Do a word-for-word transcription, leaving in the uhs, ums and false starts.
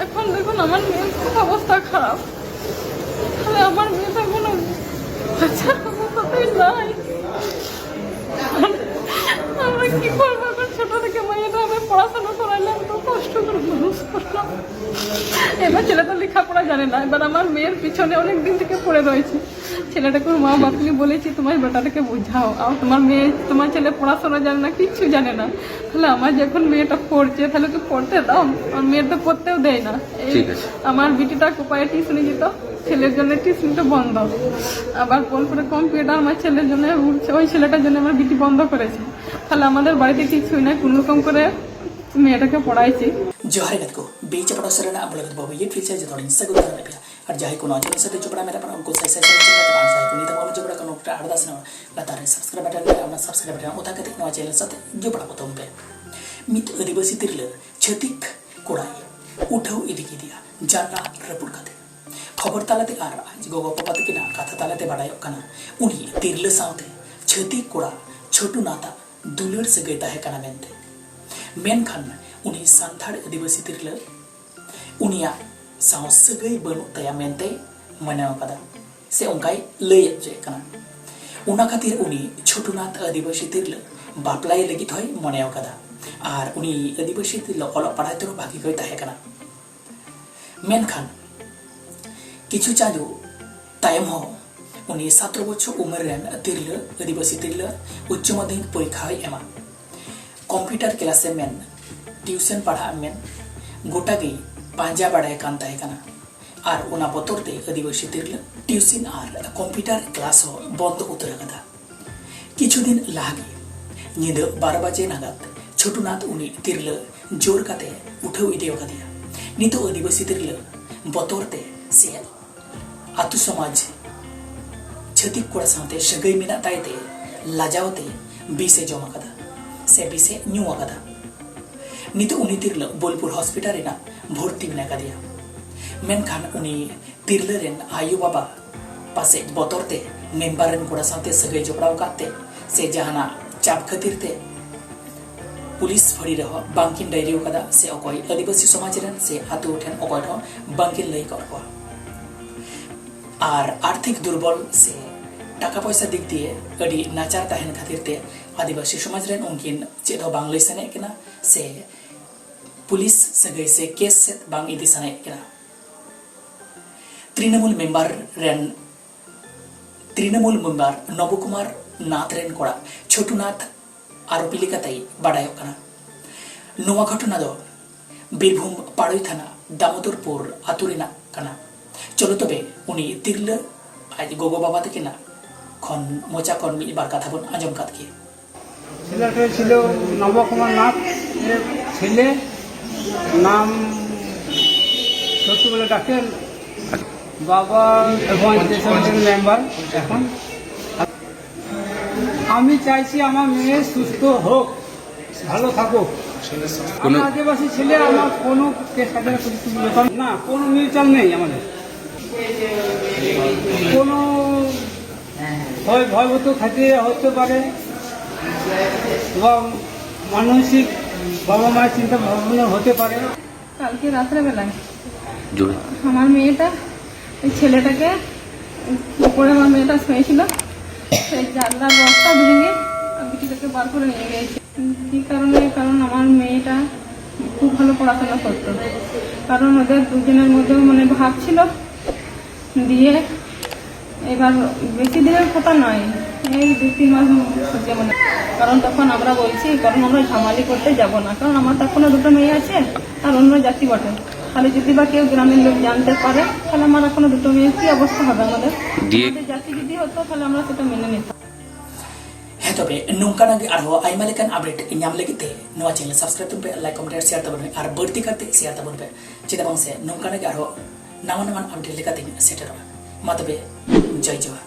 এখন দেখুন আমার মেয়ের খুব অবস্থা খারাপ। তাহলে আমার মেয়েটা কোনো বাচ্চার অবস্থাতেই নাই। আমরা কি করবো এখন? ছোট থেকে মেয়েটা আমি পড়াশোনা করাইলাম, তো কষ্ট করে মানুষ করলাম। এবার ছেলে তো লেখাপড়া জানে না, এবার আমার মেয়ের পিছনে অনেক দিন থেকে পড়ে রয়েছে। ছেলেটাকে ওর মা বাপকে বলেছি, "তোমার বেটাটাকে বোঝাও, আর তোমার মেয়ে, তোমার ছেলে পড়াশোনা জানে না, কিচ্ছু জানে না, তাহলে আমার যখন মেয়েটা পড়ছে তাহলে তো পড়তে দাও।" আর মেয়ের তো পড়তেও দেয় না। এই ঠিক আছে। আমার বিটিটা কোপায় টিউশনি যেত, ছেলের জন্য টিউশনি তো বন্ধ। আবার বল করে কম্পিউটার আমার ছেলের জন্য উঠছে, ওই ছেলেটার জন্য আমার বিটি বন্ধ করেছে। তাহলে আমাদের বাড়িতে কিচ্ছুই নাই, কোনো রকম করে মেয়েটাকে পড়াইছি। ᱡᱚᱦᱟᱨ ᱜᱮ ᱜᱟᱛᱮ ᱠᱚ, ᱵᱤᱪ ᱯᱟᱲᱟ ᱥᱮᱨᱮᱱᱟᱜ ᱟᱵᱚ ᱞᱟᱹᱜᱤᱫ ᱵᱟᱵᱩ YouTube channel ᱡᱚᱛᱚ ᱦᱚᱲᱤᱧ ᱥᱟᱹᱜᱩᱱ ᱫᱟᱨᱟᱢᱮᱫ ᱯᱮᱭᱟ᱾ ᱟᱨ ᱡᱟᱦᱟᱸᱭ ᱠᱚ ᱱᱚᱣᱟ channel ᱥᱟᱶᱛᱮ ᱡᱚᱯᱲᱟᱣ ᱢᱮᱱᱟᱜ ᱵᱚᱱᱟ, ᱩᱱᱠᱩ ᱥᱟᱭ ᱥᱟᱭ ᱥᱟᱨᱦᱟᱣ ᱪᱟᱞ ᱠᱟᱛᱮ ᱵᱟᱝ ᱥᱟᱭ ᱠᱚ ᱱᱤᱛ ᱦᱚᱸ ᱵᱟᱵᱚᱱ ᱡᱚᱯᱲᱟᱣ ᱠᱟᱱᱟ, ᱚᱱᱟ ᱟᱨᱫᱟᱥ ᱨᱮ ᱞᱟᱛᱟᱨ ᱨᱮ subscribe button ᱢᱮᱱᱟᱜᱼᱟ, ᱚᱱᱟ subscribe button ᱚᱛᱟ ᱠᱟᱛᱮ ᱱᱚᱣᱟ channel ᱥᱟᱶᱛᱮ ᱡᱚᱯᱲᱟᱣ ᱠᱚ ᱛᱟᱵᱚᱱ ᱯᱮ᱾ ᱢᱤᱫ ᱟᱹᱫᱤᱵᱟᱹᱥᱤ ᱛᱤᱨᱞᱟᱹ ᱪᱷᱟᱹᱛᱤᱠ ᱠᱚᱲᱟᱭ ᱩᱴᱷᱟᱹᱣ ᱤᱫᱤ ᱠᱮᱫᱮᱭᱟ ᱡᱟᱱᱞᱟ ᱨᱟᱹᱯᱩᱫ ᱠᱟᱛᱮ᱾ ᱠᱷᱚᱵᱚᱨ ᱛᱟᱞᱟᱛᱮ ᱟᱨ ᱟᱡ ᱜᱚᱜᱚ ᱵᱟᱵᱟ ᱛᱟᱹᱠᱤᱱᱟᱜ ᱠᱟᱛᱷᱟ ᱛᱟᱞᱟᱛᱮ ᱵᱟᱰᱟᱭᱚᱜ ᱠᱟᱱᱟ, ᱩᱱᱤ ᱛᱤᱨᱞᱟᱹ ᱥᱟᱶᱛᱮ ᱪᱷᱟᱹᱛᱤᱠ ᱠᱚᱲᱟ ᱪᱷᱳᱴᱩ ᱱᱟᱛᱷ ᱟᱜ ᱫᱩᱞᱟᱹᱲ ᱥᱟᱹᱜᱟᱹᱭ ᱛᱟᱦᱮᱸ ᱠᱟᱱᱟ ᱢᱮᱱᱛᱮ᱾ ᱢᱮᱱᱠᱷᱟᱱ ᱩᱱᱤ ᱥᱟᱱᱛᱟᱲ ᱟᱹᱫᱤᱵᱟᱹᱥᱤ ᱛᱤᱨᱞᱟᱹ ᱩᱱᱤᱭᱟᱜ ᱥᱟᱶ ᱥᱟᱹᱜᱟᱹᱭ ᱵᱟᱹᱱᱩᱜ ᱛᱟᱭᱟ ᱢᱮᱱᱛᱮ ᱢᱚᱱᱮ ᱟᱠᱟᱫᱟ, ᱥᱮ ᱚᱱᱠᱟᱭ ᱞᱟᱹᱭ ᱦᱚᱪᱚᱭᱮᱫ ᱠᱟᱱᱟ᱾ ᱚᱱᱟ ᱠᱷᱟᱹᱛᱤᱨ ᱩᱱᱤ ᱪᱷᱳᱴᱩᱱᱟᱛᱷ ᱟᱹᱫᱤᱵᱟᱹᱥᱤ ᱛᱤᱨᱞᱟᱹ ᱵᱟᱯᱞᱟᱭ ᱞᱟᱹᱜᱤᱫ ᱦᱚᱸᱭ ᱢᱚᱱᱮ ᱟᱠᱟᱫᱟ᱾ ᱟᱨ ᱩᱱᱤ ᱟᱹᱫᱤᱵᱟᱹᱥᱤ ᱛᱤᱨᱞᱟᱹ ᱚᱞᱚᱜ ᱯᱟᱲᱦᱟᱣ ᱛᱮᱦᱚᱸ ᱵᱷᱟᱹᱜᱤ ᱜᱮᱭ ᱛᱟᱦᱮᱸ ᱠᱟᱱᱟ᱾ ᱢᱮᱱᱠᱷᱟᱱ ᱠᱤᱪᱷᱩ ᱪᱟᱸᱫᱳ ᱛᱟᱭᱚᱢ ᱦᱚᱸ ᱩᱱᱤ ᱥᱟᱛᱨᱚ ᱵᱚᱪᱷᱚᱨ ᱩᱢᱮᱨ ᱨᱮᱱ ᱛᱤᱨᱞᱟᱹ, ᱟᱹᱫᱤᱵᱟᱹᱥᱤ ᱛᱤᱨᱞᱟᱹ ᱩᱪᱪᱚ ᱢᱟᱫᱽᱫᱷᱚᱢᱤᱠ ᱯᱚᱨᱤᱠᱠᱷᱟ ᱦᱚᱸᱭ ᱮᱢᱟ᱾ ᱠᱚᱢᱯᱤᱭᱩᱴᱟᱨ ᱠᱞᱟᱥ ᱮᱢ ᱢᱮᱱ, ᱴᱤᱭᱩᱥᱚᱱ ᱯᱟᱲᱦᱟᱜ ᱮᱢ ᱢᱮᱱ, ᱜᱚᱴᱟ ᱜᱮ ᱯᱟᱸᱡᱟ ᱵᱟᱲᱟᱭ ᱠᱟᱱ ᱛᱟᱦᱮᱸ ᱠᱟᱱᱟ᱾ ᱟᱨ ᱚᱱᱟ ᱵᱚᱛᱚᱨ ᱛᱮ ᱟᱹᱫᱤᱵᱟᱹᱥᱤ ᱛᱤᱨᱞᱟᱹ ᱴᱤᱭᱩᱥᱚᱱ ᱟᱨ ᱠᱚᱢᱯᱤᱭᱩᱴᱟᱨ ᱠᱞᱟᱥ ᱦᱚᱸ ᱵᱚᱱᱫᱚ ᱩᱛᱟᱹᱨ ᱟᱠᱟᱫᱟ᱾ ᱠᱤᱪᱷᱩ ᱫᱤᱱ ᱞᱟᱦᱟ ᱜᱮ ᱧᱤᱫᱟᱹ ᱵᱟᱨᱚ ᱵᱟᱡᱮ ᱱᱟᱜᱟᱫ ᱪᱷᱳᱴᱩᱱᱟᱛᱷ ᱩᱱᱤ ᱛᱤᱨᱞᱟᱹ ᱡᱳᱨ ᱠᱟᱛᱮ ᱩᱴᱷᱟᱹᱣ ᱤᱫᱤ ᱟᱠᱟᱫᱮᱭᱟ᱾ ᱱᱤᱛᱚᱜ ᱟᱹᱫᱤᱵᱟᱹᱥᱤ ᱛᱤᱨᱞᱟᱹ ᱵᱚᱛᱚᱨ ᱛᱮ ᱥᱮ ᱟᱹᱛᱩ ᱥᱚᱢᱟᱡᱽ ᱪᱷᱟᱹᱛᱤᱠ ᱠᱚᱲᱟ ᱥᱟᱶᱛᱮ ᱥᱟᱹᱜᱟᱹᱭ ᱢᱮᱱᱟᱜ ᱛᱟᱭ ᱛᱮ ᱞᱟᱡᱟᱣ ᱛᱮ ᱵᱤᱥ ᱮ ᱡᱚᱢ ᱟᱠᱟᱫᱟ ᱥᱮ ᱵᱤᱥ ᱮ ᱧᱩ ᱟᱠᱟᱫᱟ᱾ ᱱᱤᱛᱚᱜ ᱩᱱᱤ ᱛᱤᱨᱞᱟᱹ ᱵᱳᱞᱯᱩᱨ ᱦᱚᱥᱯᱤᱴᱟᱞ ᱨᱮᱱᱟᱜ ᱵᱷᱚᱨᱛᱤ ᱢᱮᱱᱟᱜ ᱟᱠᱟᱫᱮᱭᱟ᱾ ᱢᱮᱱᱠᱷᱟᱱ ᱩᱱᱤ ᱛᱤᱨᱞᱟᱹ ᱨᱮᱱ ᱟᱭᱳ ᱵᱟᱵᱟ ᱯᱟᱥᱮᱡ ᱵᱚᱛᱚᱨ ᱛᱮ ᱢᱮᱢᱵᱟᱨ ᱨᱮᱱ ᱠᱚᱲᱟ ᱥᱟᱶᱛᱮ ᱥᱟᱹᱜᱟᱹᱭ ᱡᱚᱯᱲᱟᱣ ᱟᱠᱟᱫ ᱛᱮ ᱥᱮ ᱡᱟᱦᱟᱱᱟᱜ ᱪᱟᱯ ᱠᱷᱟᱹᱛᱤᱨ ᱛᱮ ᱯᱩᱞᱤᱥ ᱯᱷᱟᱹᱲᱤ ᱨᱮᱦᱚᱸ ᱵᱟᱝᱠᱤᱱ ᱰᱟᱭᱨᱤ ᱟᱠᱟᱫᱟ ᱥᱮ ᱚᱠᱚᱭ ᱟᱹᱫᱤᱵᱟᱹᱥᱤ ᱥᱚᱢᱟᱡᱽ ᱨᱮᱱ ᱥᱮ ᱟᱹᱛᱩ ᱴᱷᱮᱱ ᱚᱠᱚᱭ ᱴᱷᱮᱱ ᱵᱟᱝᱠᱤᱱ ᱞᱟᱹᱭ ᱟᱠᱟᱫ ᱠᱚᱣᱟ᱾ ᱟᱨ ᱟᱨᱛᱷᱤᱠ ᱫᱩᱨᱵᱚᱞ ᱥᱮ ᱴᱟᱠᱟ ᱯᱚᱭᱥᱟ ᱫᱤᱠ ᱫᱤᱭᱮ ᱟᱹᱰᱤ ᱱᱟᱪᱟᱨ ᱛᱟᱦᱮᱱ ᱠᱷᱟᱹᱛᱤᱨ ᱛᱮ ᱟᱹᱫᱤᱵᱟᱹᱥᱤ ᱥᱚᱢᱟᱡᱽ ᱨᱮᱱ ᱩᱱᱠᱤᱱ ᱪᱮᱫ ᱦᱚᱸ ᱵᱟᱝ ᱞᱟᱹᱭ ᱥᱟᱱᱟᱭᱮᱫ ᱠᱤᱱᱟ ᱥᱮ ᱯᱩᱞᱤᱥ ᱥᱟᱹᱜᱟᱹᱭ ᱥᱮ ᱠᱮᱥ ᱥᱮᱫ ᱵᱟᱝ ᱤᱫᱤ ᱥᱟᱱᱟᱭᱮᱫ ᱠᱤᱱᱟ᱾ ᱛᱨᱤᱱᱚᱢᱩᱞ ᱢᱮᱢᱵᱟᱨ ᱨᱮᱱ ᱛᱨᱤᱱᱚᱢᱩᱞ ᱢᱮᱢᱵᱟᱨ ᱱᱚᱵᱚ ᱠᱩᱢᱟᱨ ᱱᱟᱛᱷ ᱨᱮᱱ ᱠᱚᱲᱟ ᱪᱷᱳᱴᱩ ᱱᱟᱛᱷ ᱟᱨᱚ ᱯᱤᱞᱤᱠᱟ ᱛᱟᱭ ᱵᱟᱰᱟᱭᱚᱜ ᱠᱟᱱᱟ᱾ ᱱᱚᱣᱟ ᱜᱷᱚᱴᱚᱱᱟ ᱫᱚ ᱵᱤᱨᱵᱷᱩᱢ ᱯᱟᱲᱩᱭ ᱛᱷᱟᱱᱟ ᱫᱟᱢᱳᱫᱚᱨᱯᱩᱨ ᱟᱹᱛᱩ ᱨᱮᱱᱟᱜ ᱠᱟᱱᱟ᱾ ᱪᱚᱞᱚ ᱛᱚᱵᱮ ᱩᱱᱤ ᱛᱤᱨᱞᱟᱹ ᱟᱡ ᱜᱚᱜᱚ ᱵᱟᱵᱟ ᱛᱟᱹᱠᱤᱱᱟᱜ ᱠᱷᱚᱱ ᱢᱚᱪᱟ ᱠᱷᱚᱱ ᱢᱤᱫ ᱵᱟᱨ ᱠᱟᱛᱷᱟ ᱵᱚᱱ ᱟᱸᱡᱚᱢ ᱠᱟᱫ ᱜᱮ᱾ ছেলেটা ছিল নবকুমার নাথ, এর ছেলে, নাম সত্যি বলে ডাকেন। বাবা এবং মেম্বার এখন। আমি চাইছি আমার মেয়ে সুস্থ হোক, ভালো থাকুক। আমি আদিবাসী ছেলে, আমার কোনো কেস না, কোনো মিউচুয়াল নেই আমাদের। কোনো হয় ভয়ভীত খাতিরে হতে পারে এবং মানসিক বাবা মায়ের চিন্তা ভাবনা হতে পারে। কালকে রাত্রেবেলায় জোরে। আমার মেয়েটা ওই ছেলেটাকে উপরে আমার মেয়েটা শুয়েছিল, সেই জানলার রডটা ভেঙে বিটিটাকে বার করে নিয়ে গেছে। কি কারণে? কারণ আমার মেয়েটা খুব ভালো পড়াশোনা করতো, কারণ ওদের দুজনের মধ্যে মানে ভাব ছিল। দিয়ে এবার বেশি দিনের কথা নয়, এই দুই তিন মাস যেমন। কারণ তখন আমরা বলছি, কারণ আমরা ঝামালি করতে যাব না, কারণ আমার তো এখনো দুটো মেয়ে আছে আর অন্য জাতি বটে। তাহলে যদি বা কেউ গ্রামের লোক জানতে পারে, তাহলে আমার এখনো দুটো মেয়ের কি অবস্থা হবে আমাদের? দিয়ে আমাদের জাতি যদি হতো, তাহলে আমরা সেটা মেনে নিতাম। ᱦᱮᱸ, ᱛᱚᱵᱮ ᱱᱚᱝᱠᱟᱱᱟᱜ ᱜᱮ ᱟᱨᱦᱚᱸ ᱟᱭᱢᱟ ᱞᱮᱠᱟᱱ ᱟᱯᱰᱮᱴ ᱧᱟᱢ ᱞᱟᱹᱜᱤᱫ ᱛᱮ ᱱᱚᱣᱟ ᱪᱮᱱᱮᱞ ᱥᱟᱵᱥᱠᱨᱟᱭᱤᱵ ᱛᱟᱵᱚᱱ ᱯᱮ, ᱞᱟᱭᱤᱠ, ᱠᱚᱢᱮᱱᱴ ᱟᱨ ᱥᱮᱭᱟᱨ ᱛᱟᱵᱚᱱ ᱯᱮ, ᱟᱨ ᱵᱟᱹᱲᱛᱤ ᱠᱟᱨᱛᱮ ᱥᱮᱭᱟᱨ ᱛᱟᱵᱚᱱ ᱯᱮ᱾ ᱪᱮᱫᱟᱜ ᱵᱟᱝ ᱥᱮ ᱱᱚᱝᱠᱟᱱᱟᱜ ᱜᱮ ᱟᱨᱦᱚᱸ ᱱᱟᱣᱟ ᱱᱟᱣᱟᱱ ᱟᱯᱰᱮᱴ ᱞᱮᱠᱟᱛᱮᱧ ᱥᱮᱴᱮᱨᱚᱜᱼᱟ᱾ ᱢᱟ ᱛᱚᱵᱮ, ᱡᱚᱭ ᱡᱚᱦᱟᱨ᱾